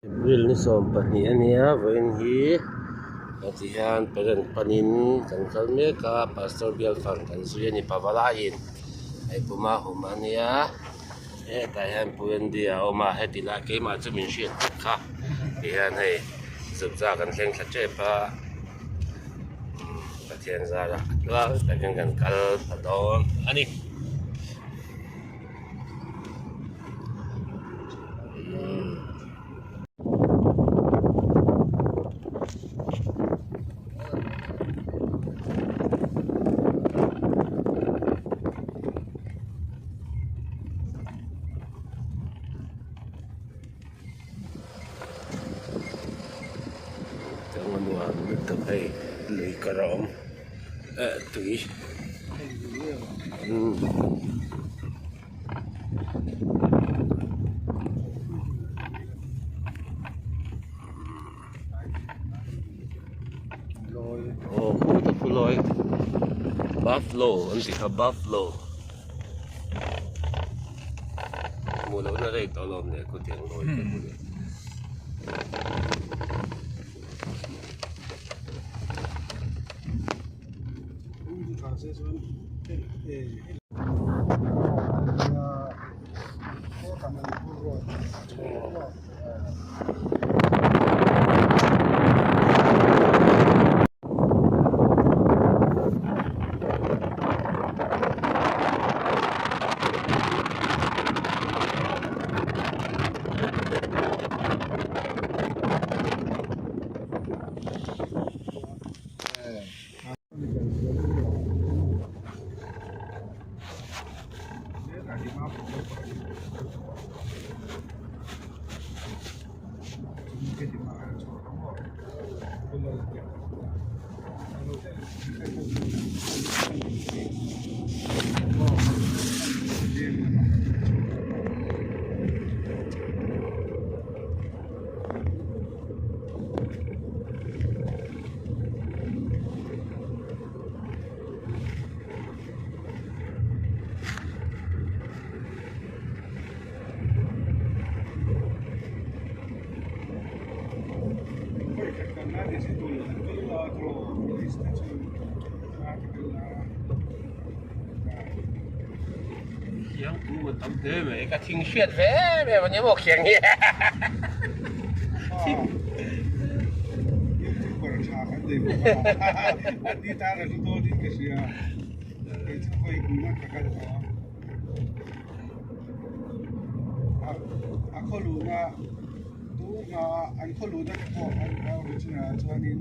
April ni 12 a nia vawiin hi heti hian parent panin kan kal mek a pastor bial fang kan zui a ni pavalaiin hei puma hum a nia hetah hian pu Andy a awm a heti lai keimah chu min hriat vek kha tihian hei zukza kan thleng thla tep a Pathian zarah tluang takin kan kal ta dawn a ni. Nuam lutuk hei lui kar a awm eh tui. Aw khutah khu lawi buffalo an tih kha buffalo hmuh lohna rei tawh alawm le khutiang lawi te hmu leh. Khiang tu a tam hle mai ka thing hriat ve em em a ni maw khiang hi Youtuber tha kan nei bawk a an ni tan a hlu dawn in ka hria kei chu vawi hmuh na ka kal tawh a a khaw luhna tunga an khaw luhna te pawh an original ah chuanin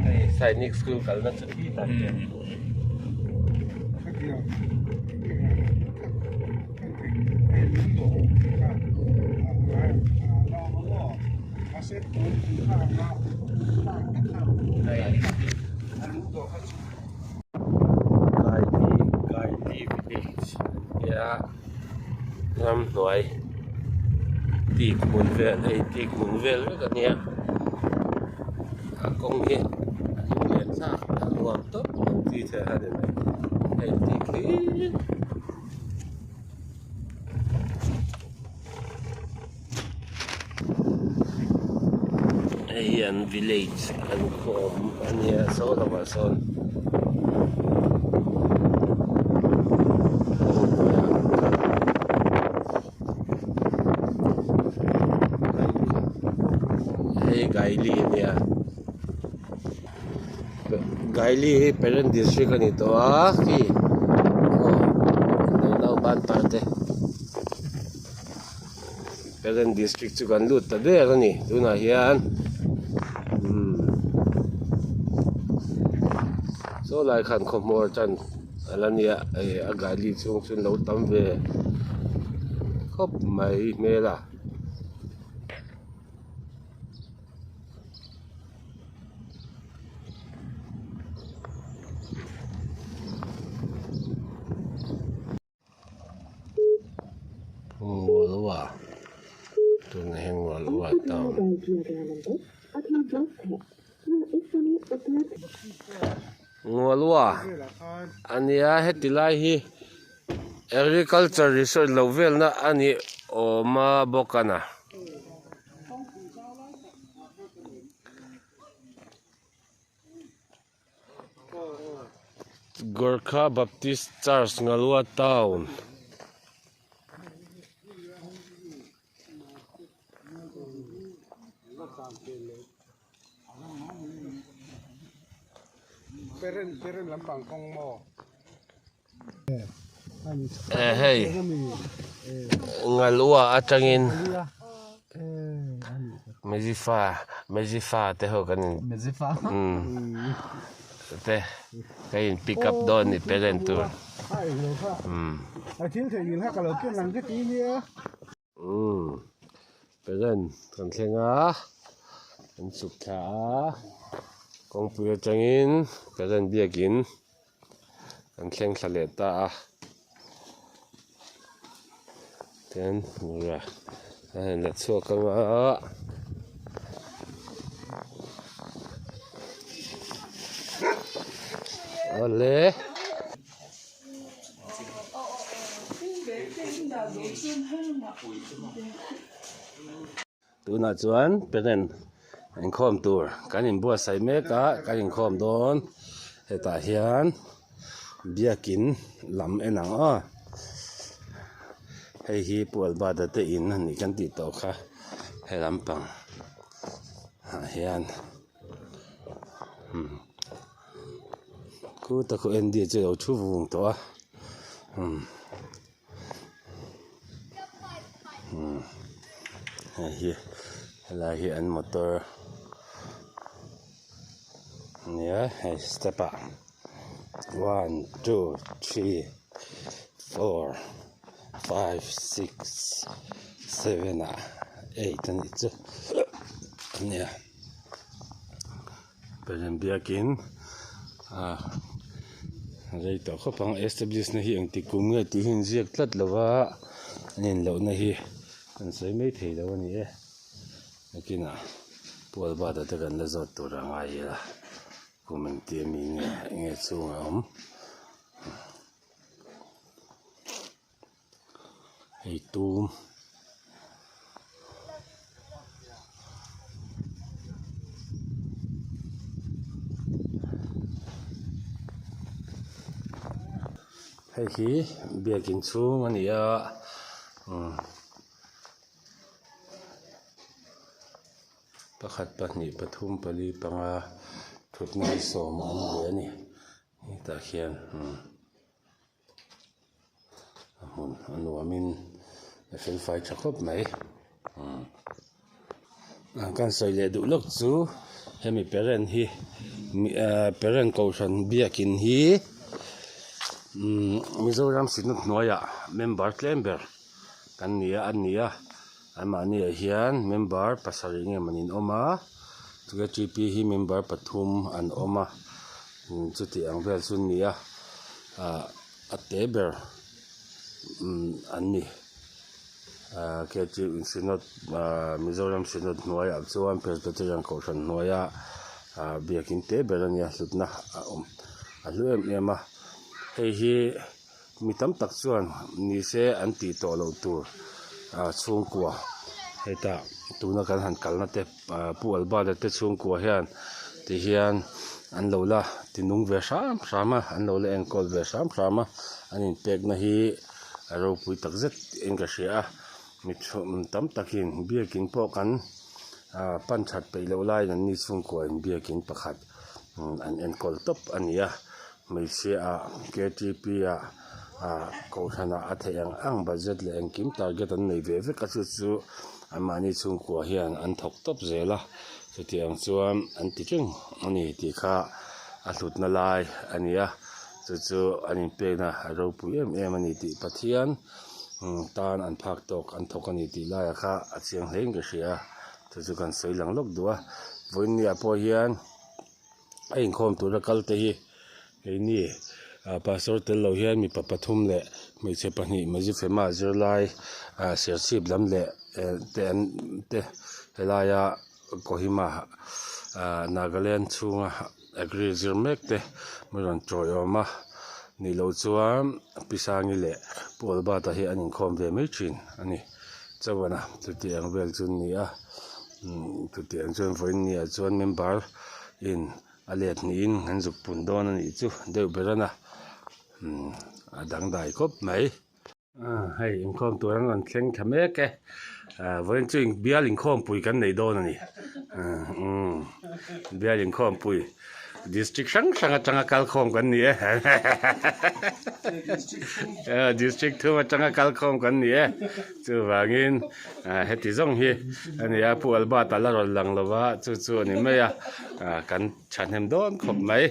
hei Sainik school kalna chu khi tak te khatiang Gaili village nia ramhnuai tik hmun vel hei tik hmun vel vek a nia a kawng hi a hlim leh thlak a nuam tawp ang chi che a ni mai hei tik hi. Hei hi an village an khaw awm a nia saw lamah sawn hei Gaili a nia Gaili hi Peren district a ni tawh a khi aw nauban par te. Peren district chu kan lut ta der a ni tunah hian umm saw lai khan khawhmuar chan a la nia ih a gaili chhung chu an lo tam ve khawp mai hmel a. Ngawlua tunah hian Ngawlua town Ngawlua a nia heti lai hi agriculture research loh velna a ni awm a bawk a na. Gorkha Baptist Church Ngalwa Town. Eh hei Ngalwa atangin Mezifa Mezifa te ho kan in umm te ka in pick up dawn ni parent tur umm. Umm parent kan thleng a kan chhuk thla a kawngpui atangin parent biakin kan thleng thla leh ta a tin mura a han la chhuak ang a. Awle. Tunah chuan parent inkhawm tur kan inbuatsaih mek a kan inkhawm dawn hetah hian biakin lam en ang aw hei hi Pu Albert-a te in a nih kan tih tawh kha he lampang ah hian umm khuta khu Andy chu a lo thu vung tawh a umm. Hei hi helai hi an motor ania hei step ah one two three four five six seven ah eight anih chu ania Pathian biakin ah rei tawh khawp ang establish na hi engtik kum nge tih hi an ziak tlat lo va an inlohna hi an sawi mai thei lo a ni e nakinah Pu Albert-a te kan la zawt tur a ngai ila kum engti ami nge enge chhungah a awm. Hei tum hei hi biakin chhung a ni a umm pakhat pahnih pathum pali panga thutna hi sawm a awm ve a ni hetah hian umm. A hmun a nuamin a felfai tha khawp mai umm kan sawi leh duh lawk chu hemi parent hi ahh parent kohhran biakin hi umm Mizoram synod hnuaiah member tlem ber kan ni a an ni a anmahni ah hian member pasarih nge mawni an awm a K T P hi member pathum an awm a chuti ang vel chu an ni a. Ah a te ber umm an ni ah Synod ah Mizoram Synod hnuaiah chuan Presbyterian kohhran hnuaia ah biakin te ber a nia hlutna a awm a hlu em em a hei hi mi tam tak chuan ni se an tih tawh loh tur ah chhungkua hetah tuna kan han kalna te ah Pu Albert-a te chhungkua hian ti hian an lo la ti nung ve hram hram a an lo la enkawl ve hram hram a an inpekna hi a ropui tak zet in ka hria a mi tam takin biakin pawh kan ah pan that peih loh laiin an ni chhungkua in biakin pakhat an enkawl tawp a ni a hmeichhia ah K T P ah ah kohhran ah a theih ang ang budget leh engkim target an nei ve vek a chu chu anmahni chhungkua hian an thawk tawp zel a chutiang chuan an ti reng a ni tih kha a hlutna lai a ni a chu chu an inpekna a ropui em em a ni tih Pathian tan an phak tawk an thawk a ni tih laiah kha a chiang hle in ka hria a chu chu kan sawi lang lawk duh a vawiinniah pawh hian. A inkhawm tura kal te hi keini ah pastor tel lo hian mipa pathum leh hmeichhe pahnih Mizifema zirlai ah serchhip lam leh eh te an te helaia Kohima ah Nagaland chhunga agri zir mek te min rawn tawiawm a nih loh chuan Pi Sangi leh Pu Albert-a hi an inkhawm ve mai thin a ni. Chauhana chutiang vel chu an ni a. Chutiang chuan vawiin ni ah chuan member in a let hnihin an zuk pun dawn a nih chu deuh ber a na a dangdai khawp mai. Hei inkhawm tur an rawn thleng thla mek e vawiin chu bial inkhawmpui kan nei dawn a ni bial inkhawmpui district hrang hrang atanga kal khawm kan ni e district thum atanga kal khawm kan ni e chuvangin heti zawng hi a ni a Pu Albert a la rawn lang lo va chu chu a ni mai a kan thahnem dawn khawp mai.